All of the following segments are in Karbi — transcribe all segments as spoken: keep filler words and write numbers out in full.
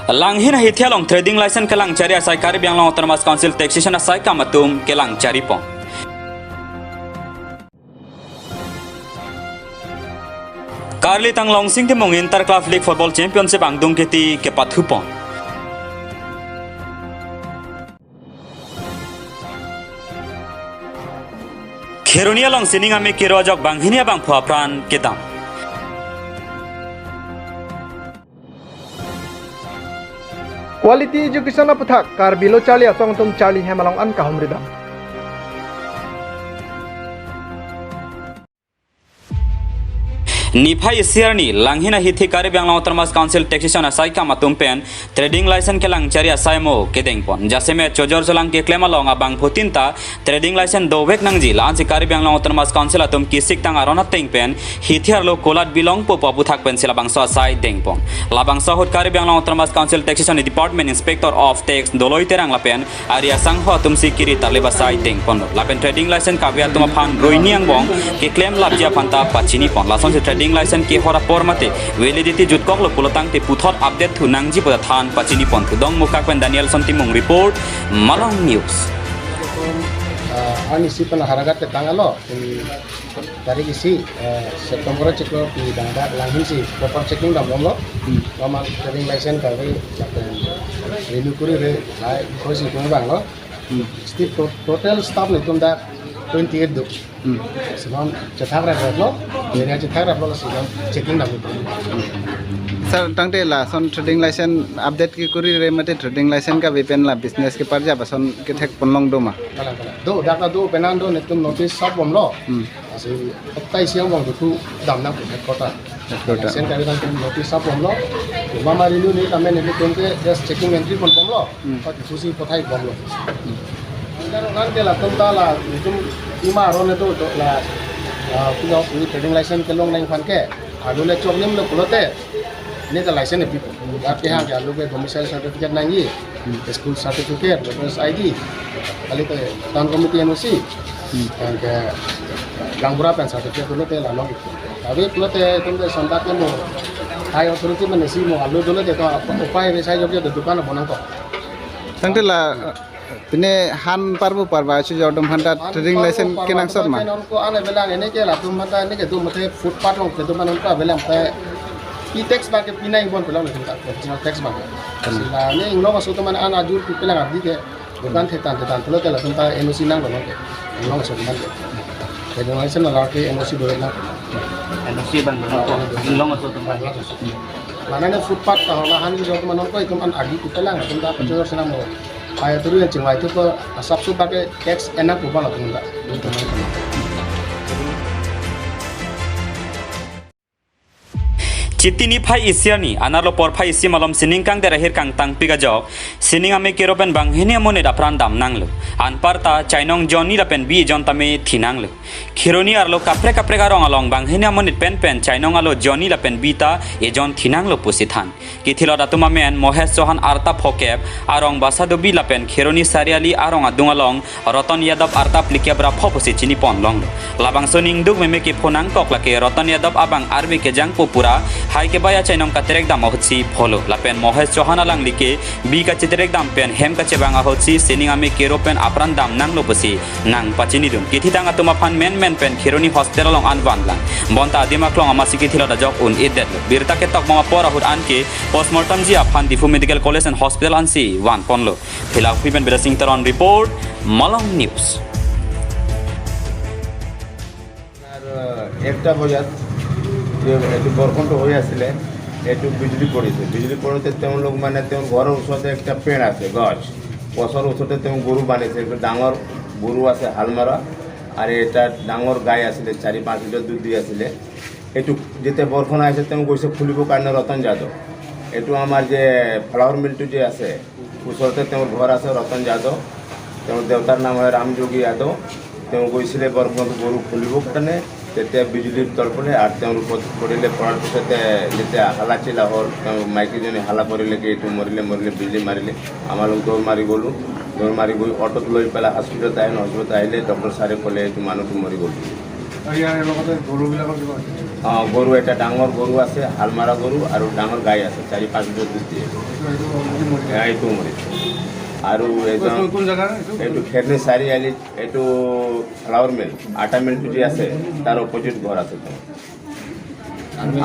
Langhin ahithi along trading license kelang chari asai Karbi Anglong Autonomous Council Taxation asaikam atum kelang chari pon. Karli Tanglong Sing Timung Inter Club League Football Championship angdung kiti kepathu pon. Kheroni along sining ame kero ajok banghini abangphu apran kedam. Quality education aputhak Karbi Lo Charli Asong atum charli hem along an kahumri dam. Niphai isi arni langhin ahithi Karbi Anglong Autonomous Council Taxation asaikam atum pen trading license kelang chari asai mo kedeng pon. Jasemet chojor cholang keklem along abangphutin ta trading license dovek nangji, la-ansi Karbi Anglong Autonomous Council atum kisik tang aron ateng pen hithi arlo kolat bilong popo aputhak pensi labangso asai deng pon. Labangso ahut Karbi Anglong Autonomous Council Taxation Department Inspector of Tax Doloi Terang lapen ari asangho atumsi kiri tarlip asai deng ponlo. Lapen trading license kave atum aphan roini angbong keklem lapji aphan ta pachini pon. Lasonsi trading license kehor apor mate validity jutkoklo pulo tangte puthot update thu nangji pu ta than pachini pon. Thudong Mukak pen Danielson Timung report, Malong News. Ah, ani si pen haragat ketang alo, tarik isi, eh, September chiklo pi dangdak langhin si proper checking dam bomlo. Hmm. Normal trading license kave, lapen renew kuri re, hai, kosi tum banglo. Hmm. Still to-, total staff netum dak twenty-eight do. Hmm. Sinon chethak rap lo, area chethak rap lo, sinon checking dam. Sir, tangte lason trading license update kekuri re mate trading license kave pen la business keparjap ason kethek ponlong do ma? Kalang, kalang. Do, dak do, penan do, netum notice sap bomlo. Hmm. Asi, hopta isi angbong tu dam nang headquarter. Headquarter. License kave nangtum notice sap bomlo. Mama renew ne kame netum ke just checking entry pon bomlo. Hmm. Pati susi pothai bomlo. Nang ke latum ta la, netum ima aron netum la, la, punya punya trading license kelong nangphan ke. Alo le choklim lo pulote. Ne ta license ne pipo. Dak kehang ke alo ke domicile certificate nangji. Hmm. School certificate, voter's I D. Kali te town committee N O C. Hmm. Tangte gaonbura pen certificate pulote la long. Tapi pulote tum te sontak ke mo high authority mane si mo alo dolo te to upai besai jok je dukan bonang ko. Tangte la, pine han parbo parba chojor atum aphan ta trading license kenangsot ma? Ko ane belang ene ke latum aphan ta ene ke do mate footpath along ke do man ko belang te pi tax ba ke pinai bon pelang latum ta professional tax ba. Hmm. Sila ne inglong aso atum an ajur pi pelang abdi ke dukan thetan thetan pulote latum ta N O C nanglo ke. Inglong aso atum an ke. Trading license la ke N O C do nang. N O C bang do. Inglong aso atum an. Mane ne footpath ta hola han jok man ko itum an agi pi pelang latum ta pachojor sena mo. Aya turu yang chingvai tu ko asap su pakai tax enak ko bala tunda. Chiti niphai isi arni, anerlo porphai isi malom sining kangder ahir kangtangpik ajok, sining ame kero pen banghini amonit apran dam nanglo. Anparta chainong jonni lapen bi ejon tame thi nanglo. Kheroni arlo kaprek kaprek arong along banghini amonit penpen chainong alo jonni lapen bi ta ejon thi nanglo pusi than. Kithilot atum amen Mohesh Chauhan arta phokep, arong Basadobi lapen Kheroni Sariali arong adung along Roton Yadav arta phlikep ra pho pusi chini pon longlo. Labangso ningduk meme kepho nangkok lake Roton Yadav abang arve kejangpo pura hai kebaya chainong katerek dam ahutsi pholo. Lapen Mohesh Chauhan alangli ke bi kacheterek dam pen hem kachebang ahutsi sining ame kero pen apran dam nanglo pusi nangpachinidun. Kithitang atum aphan menmen pen Kheroni hospital along an vanlang. Bonta adim aklong amatsi kithilot ajok un-edetlo. Birta ketok bom apor ahut anke postmortem ji aphan Diphu Medical College and Hospital ansi van ponlo. Philakpi pen Bidya Singh Teron report, Malong News. আপনার, আহ, একটা বাজাত যে এইটো বৰষুণটো হৈ আছিলে, এইটো বিজুলী পৰিছে। বিজুলী পৰোঁতে তেওঁলোক, মানে, তেওঁৰ ঘৰৰ ওচৰতে একটা পেৰ আছে, গছ। গছৰ ওচৰতে তেওঁ গৰু বান্ধিছে, এইটো ডাঙৰ গৰু আছে, হাল মৰা, আৰু এটা ডাঙৰ গাই আছিলে, চাৰি পাঁচ লিটাৰ দুধ দি আছিলে। এইটো যেতিয়া বৰষুণ আহিছে, তেওঁ গৈছে খুলিবৰ কাৰণে ৰতন যাদৱ। এইটো আমাৰ যে ফ্লাৱাৰ মিলটো যে আছে, ওচৰতে তেওঁৰ ঘৰ আছে ৰতন যাদৱ, তেওঁৰ দেউতাৰ নাম হয় ৰামযোগী যাদৱ। তেওঁ গৈছিলে বৰষুণত গৰু খুলিবৰ কাৰণে, তেতিয়া বিজুলীৰ তৰপলে আৰু তেওঁৰ ওপৰত পৰিলে, পৰাৰ পিছতে যেতিয়া হালা চিলা হ'ল, তেওঁ মাইকীজনী হালা পৰিলে কি এইটো মৰিলে, মৰিলে, বিজুলী মাৰিলে। আমালোক দৌৰ মাৰি গ'লোঁ, দৌৰ মাৰি গৈ অটোত লৈ পেলাই হস্পিটেলত আহিলোঁ, হস্পিটেলত আহিলে ডক্টৰ ছাৰে ক'লে এইটো মানুহটো মৰি গ'ল। আৰু ইয়াৰ লগতে গৰুবিলাকৰ কিবা অ, গৰু এটা, ডাঙৰ গৰু আছে, হালমাৰা গৰু আৰু ডাঙৰ গাই আছে, চাৰি পাঁচ বছৰ দুটি। এইটো মৰিছে। আৰু এজন কোন, কোন জাগা এইটো? এইটো খেৰনি চাৰিআলিত, এইটো ফ্লাৱাৰ মিল, আটা মিলটো যে আছে, তাৰ অপজিট ঘৰ আছে তেওঁ।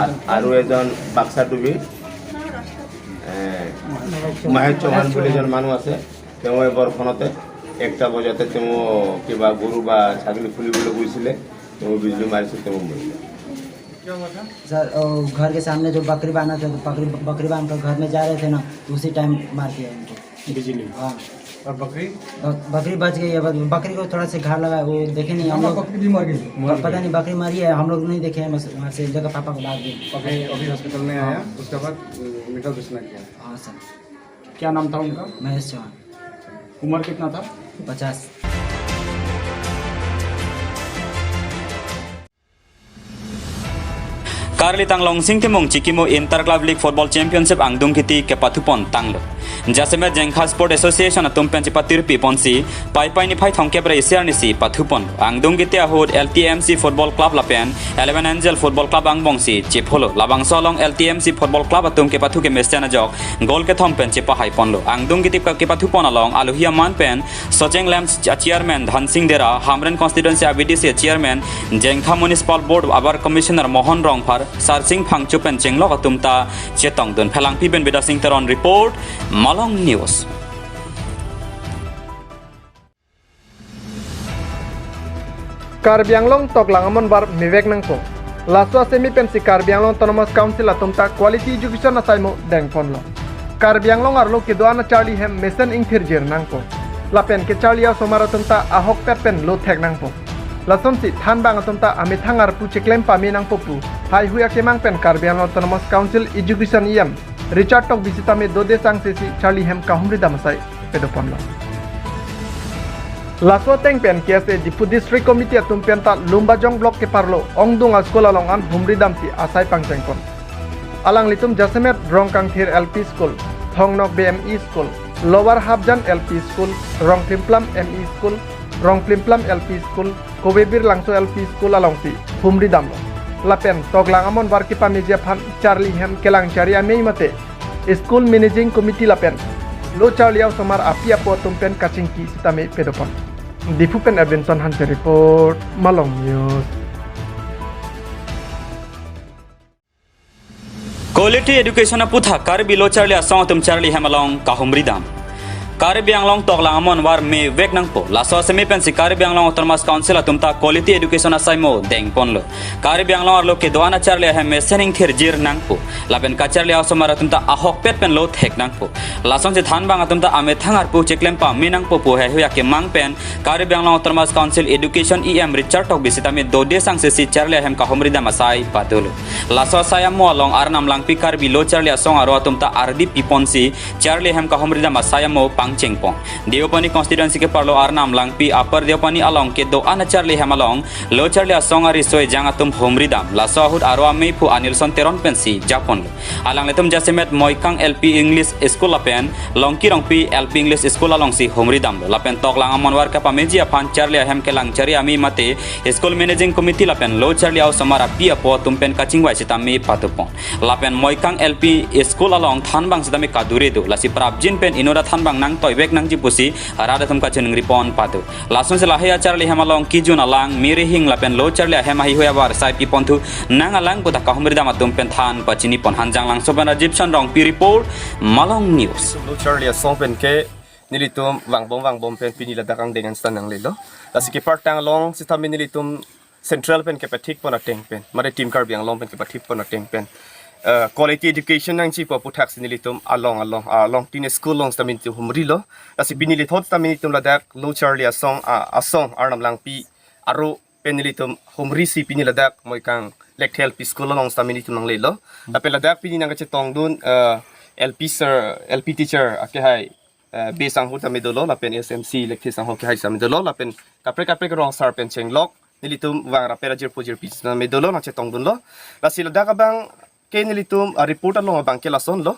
আ-, আৰু এজন বাক্সা ডুবি, এ, মহেশ চৌহান বুলি এজন মানুহ আছে, তেওঁ এই বৰষুণতে একটা বজাতে তেওঁ কিবা গৰু বা ছাগলী খুলিবলৈ গৈছিলে, তেওঁ বিজুলী মাৰিছে, তেওঁ মৰিলে। सर, वो घर के सामने जो बकरी बांधा था, तो बकरी, बकरी बांध कर घर में जा रहे थे ना, तो उसी टाइम मार दिया उनको। बिजली। हाँ। और बकरी? ब-, बकरी बच गई है, बस बकरी को थोड़ा सा घाव लगा, वो देखे नहीं हम लोग। बकरी भी मर गई? प-, पता नहीं, बकरी मरी है, हम लोग नहीं देखे हैं, बस वहाँ से लेकर पापा को डाल दिए। अभी, अभी हॉस्पिटल में आया, हाँ। उसके बाद, अ, मेडिकल घोषणा किया। हाँ सर। क्या नाम था उनका? महेश चौहान। उम्र कितना था? पचास। Karbi Anglong Longsing Timung chikimo Inter Club League Football Championship angdung kiti kepathupon tanglo. Jasemet Jengkha Sport Association atum pen chepatirpi ponsi, Paipai niphai thomkep ra isi arnisi pathupon. Angdung kiti ahut L T M C Football Club lapen Eleven Angel Football Club angbongsi chepholo. Labangso along L T M C Football Club atum kepathu kemesen ajok goal kethom pen chepahai ponlo. Angdung kiti kepathupon along alohi aman pen Socheng Lamps a Chairman Dhansing Dera, Hamren Constituency a V D C Chairman, Jengkha Municipal Board a Bar Commissioner Mohon Rongphar, Sarsing Phangcho pen chenglok atum ta chetongdun. Phelangpi pen Bidya Sing Teron report, Malong News. Karbi Anglong toklang amonvar mevek nangpo. Laso asemi pensi Karbi Anglong Autonomous Council atum ta quality education asai mo dengponlo. Karbi Anglong arlo kedo-an acharli ahem mesen ingthirjir nangpo. Lapen kecharli a-osomar atum ta ahokpet pen lo thek nangpo. Lasonsi thanbang atum ta amethang arpu cheklem pame nangpo pu haihui akemang pen Karbi Anglong Autonomous Council Education E M Richard Tokbi sitame dode sangse si charli ahem kahumri dam asai pedoponlo. Laso ateng pen K S A Diphu District Committee atum pen ta Lumbajong Block keparlo Ongdung a school along an humri damsi asai pangchengpon. Alanglitum jasemet Rongkangthir L P School, Thongnokbe M E School, Lower Hapjan L P School, Rongplimplam M E School, Rongplimplam L P School, Kobebir Langso L P School alongsi humri damlo. Lapen toklang amonvar kepameji aphan charli ahem kelang chari amei mate School Managing Committee lapen lo charli a-osomar api apo atum pen kachingki sitame pedopon. Diphu pen Edwinson Hanse report, Malong News. Quality education aputhak Karbi lo charli asong atum charli ahem along kahumri dam. Karbi Anglong toklang amonvar mevek nangpo. Laso asemi pensi Karbi Anglong Autonomous Council atum ta quality education asai mo dengponlo. Karbi Anglong arlo kedo-an acharli ahem mesen ingthirjir nangpo. Lapen kacharli a-osomar atum ta ahokpet pen lo thek nangpo. Lasonsi thanbang atum ta amethang arpu cheklem pame nangpo pu haihui akemang pen Karbi Anglong Autonomous Council Education E M Richard Tokbi sitame dode sangse si charli ahem kahumri dam asai padolo. Laso asai amo along Arnam Langpi Karbi lo charli asong aro atum ta ardi piponsi charli ahem kahumri dam asai amo pangchengpon. Deopani constituency keparlo Arnam Langpi Upper Deopani along kedo-an acharli ahem along lo charli asong ariso ejang atum humri dam. Laso ahut aro amei phu Anilson Teron pensi japonlo. Alanglitum jasemet Moikang L P English School lapen Longki Rongpi L P English School alongsi humri damlo. Lapen toklang amonvar kepameji aphan charli ahem kelang chari amei mate School Managing Committee lapen lo charli a-osomar api apo atum pen kachingvai sitame padopon. Lapen Moikang L P School along thanbang sitame kadure do. Lasi prapjin pen inut athanbang nangtoivek nangji pusi rat atum kachiningri pon pado. Lasonsi lahai acharli ahem along kejun alang, mirihing lapen lo charli ahem haihui abar sai piponthu nang alang pu ta kahumri dam atum pen than pachini pon. Hanjanglangso pen Rajiv Chandra Rongpi report, Malong News. Lo charli asong pen ke nelitum vangbom vangbom pen pini ladak angdeng an stan nanglelo. Lasi kepartang along sitame nelitum central pen kepathik pon ateng pen, mate Team Karbi Anglong pen kepathik pon ateng pen, eh, quality education nangji pu aputhaksi nelitum along along, along tin school along sitame nelitum humrilo. Lasi pini lethot sitame nelitum ladak lo charli asong, ah, asong Arnam Langpi aro pen nelitum humrisi pini ladak Moikang Lekthe L P School along sitame nelitum nanglelo. Lapen ladak pini nangkachetongdun, eh, L P sir, L P teacher akehai, eh, Be Sangho sitame dolo, lapen S M C Lekthe Sangho akehai sitame dolo, lapen kaprek kaprek rong sar pen chenglok nelitum vang rapet ajirpo jirpi sitame dolo, nangchetongdunlo. Lasi ladak abang ke nelitum, ah, report along abang ke lasonlo.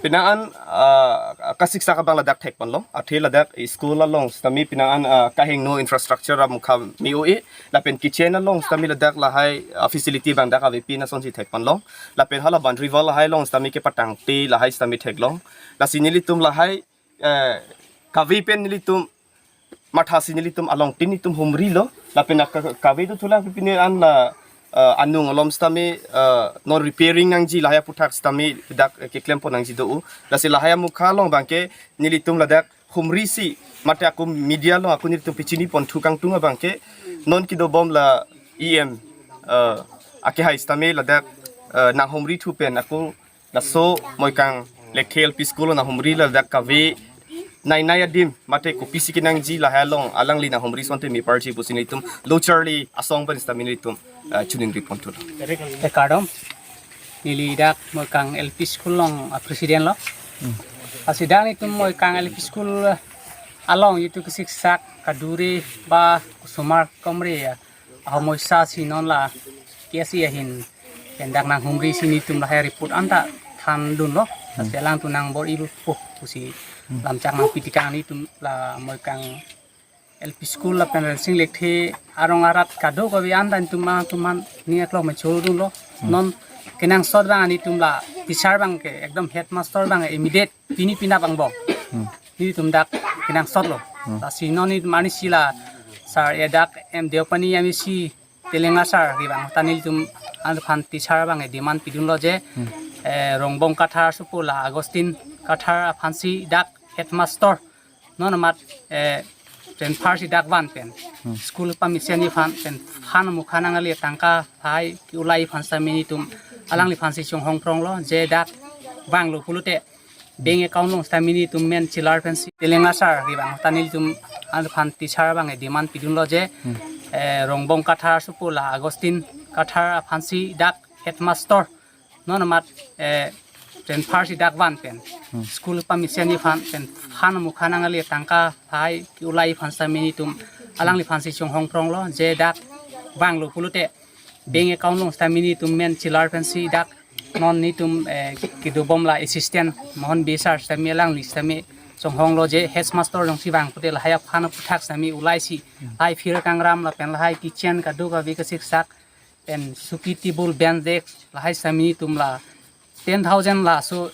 Penang an, ah, kasiksak abang ladak thekponlong. Athe ladak school along sitame penang an, ah, kahingno infrastructure amukha me-o-e. Lapen kitchen along sitame ladak lahai, ah, facility abang dak avepi asonsi thekponlong. Lapen hala boundary wall lahai along sitame kepatangte lahai sitame theklong. Lasi nelitum lahai, eh, kave pen nelitum mathasi nelitum along tin nelitum humrilo. Lapen ka-, kave do thula pine an la, eh, anung alom sitame, eh, non repairing nangji lahai aphuthak sitame dak, eh, keklempon nangji do-o. Lasi lahai amukha along abangke nelitum ladak humrisi mate ako media along ako nelitum pachiniponthu kangtung abangke non kedobom la E M, eh, akehai sitame ladak, eh, nanghumrithu pen ako laso Moikang Lekthe L P School nanghumri ladak kave nai nai adim mate kopisi kenangji lahai along alangli nanghumri asonte meparji pusi nelitum lo charli asong pen sitame nelitum, eh, choningriponthu. Ekardom, neli dak Moikang L P School along, ah, president lo. Lasi dak nelitum Moikang L P School, ah, along itum kesiksak kadure ba kusomar komre, ah, ahomoisa si non la K S A ahin pen dak nanghumrisi nelitum lahai report anta thandunlo. Lasi alangtum nangbor-ipo pusi lamchak nangpitikang nelitum la Moikang L P School lapen Rensing Lekthe arong arat kadokave anta nelitum alangtum aphan ning aklong me chodunlo. Non kenangsot abang nelitum la teacher abangke ekdom headmaster abang immediate pini penap angbong. Nelitum dak kenangsotlo. Lasi non nelitum arnisi la sir, eh, dak M Deopani M A C Telenga sir kevang ta nelitum aphan teacher abang demand pidunlo je, eh, Rongbong Kathar supo la Augustine Kathar aphansi dak headmaster non amat, eh, transfer si dak van pen school pamesen aphan pen fund mukha nangle tangka hai ke-ulai aphan sitame nelitum alangliphansi chonghong pronglo je dak vanglo pulote bank account along sitame nelitum men chelar pensi Telenga sir kevang ta nelitum aphan teacher abang demand pidunlo je, eh, Rongbong Kathar supo la Augustine Kathar aphansi dak headmaster non amat, eh, transfer si dak van pen school pamesen aphan pen fund mukha nangle tangka hai ke-ulai aphan sitame nelitum alangliphansi chonghong pronglo je dak vanglo pulote bank account along sitame nelitum men chelar pensi dak non nelitum, eh, kedobom la assistant Mohon Bey sir sitame alangli sitame chonghonglo je headmaster jongsi vang pute lahai a-fund aphuthak sitame ulaisi lahai phir kangram lapen lahai kitchen kadokave kesiksak pen suki table bench desk lahai sitame nelitum la ten thousand laso,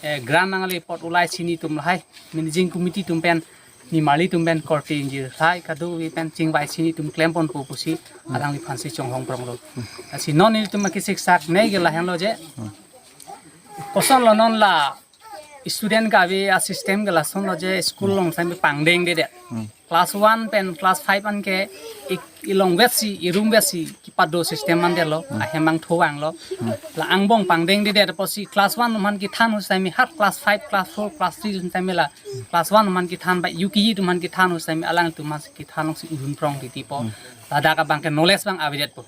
eh, grant nangle apot ulaisi nelitum lahai managing committee atum pen nimarli atum pen korte ingjir lahai kadokave pen chingvaisi nelitum klemponpo pusi alangliphansi chonghong pronglo. Lasi non nelitum kesiksak neke lahenlo je kosonlo non la student kave a-system ke lasonlo je school along sitame pangdengdedet. Class one pen class five anke ik-, ilong vetsi, irum vetsi kepado system mandetlo, ahem angtho vanglo. La angbong pangdengdedet apotsi class one atum aphan kethan ahut sitame hat class five, class four, class three atum sitame la class one atum aphan kethan ba U K G atum aphan kethan ahut sitame alangtum aphansi kethan alongsi urun prong titipo. Ladak abangke knowledge abang avedetpo.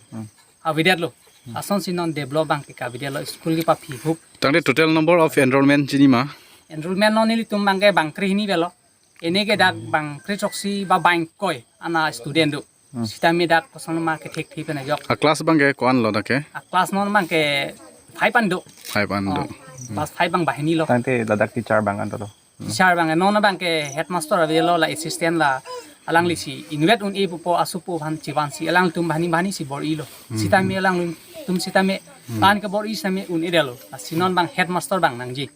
Avedetlo. Asonsi non develop abangke kavedetlo school kepaphi hup. Tangte total number of enrollment chinima? Enrollment non nelitum abangke bangkre hini avelo. Ene ke dak bangkre throksi ba bangkoi ana student do. Sitame dak kosonma kethekthe pen ajok. A-class abangke ko-anlo dak ke? A-class non abangke five an do. Five an do. Oh, class five abang banghini lo. Tangte ladak teacher abang an dolo. Teacher abang, non abangke headmaster avelo la assistant la alanglisi inutvet un-e pupo asupo aphan chivansi alangtum banghini banghini si bor-ilo. Sitame alangtum sitame an kebor-i sitame un-edetlo. Lasi non abang headmaster abang nangji.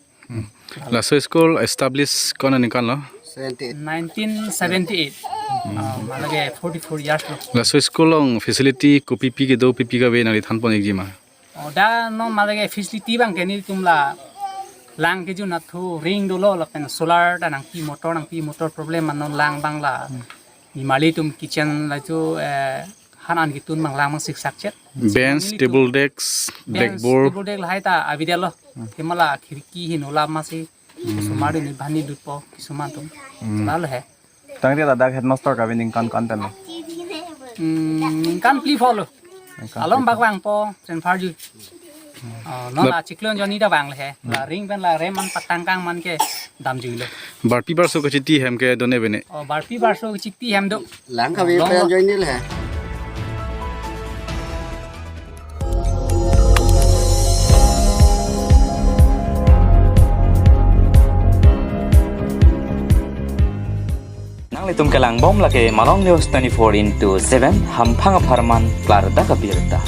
Laso school establish ko-an aningkan lo? Nineteen seventy-eight. Ah, malage forty-four years lo. Laso school along facility kopipi kedo, pipi kave nangli thanpon-ikji ma? Oh, dak non malage facility abangke nelitum la lang kejun athu ring dolo lapen solar ta nangpi, motor nangpi, motor problem ma non lang abang la nimarli atum kitchen la chu, eh, han an ketun abang lang abang siksak chet. Bench, nelitum table, desk, bench, blackboard, table, desk lahai ta avedetlo. Themala khirki hin ola masi. Sumar ni banghini dutpo kisuman atum. Lalo he. Tangte ladak headmaster kave ningkan ko-an pen lo? Hmm, ningkan phli pho lo. Ningkan alom phli pho. Bak vangpo, transfer ji. Oh, non la chiklo jon ni ta vangle he. La ring pen la rem an patang kang man ke damjuilo. Barpi barso kachiti hem kedo-ne bene? Oh, barpi barso kachiti hem do. Lang kave pen join ni le he. Itum kelang bom lake Malong News twenty-four into seven, hamphang apharman klardak abirta.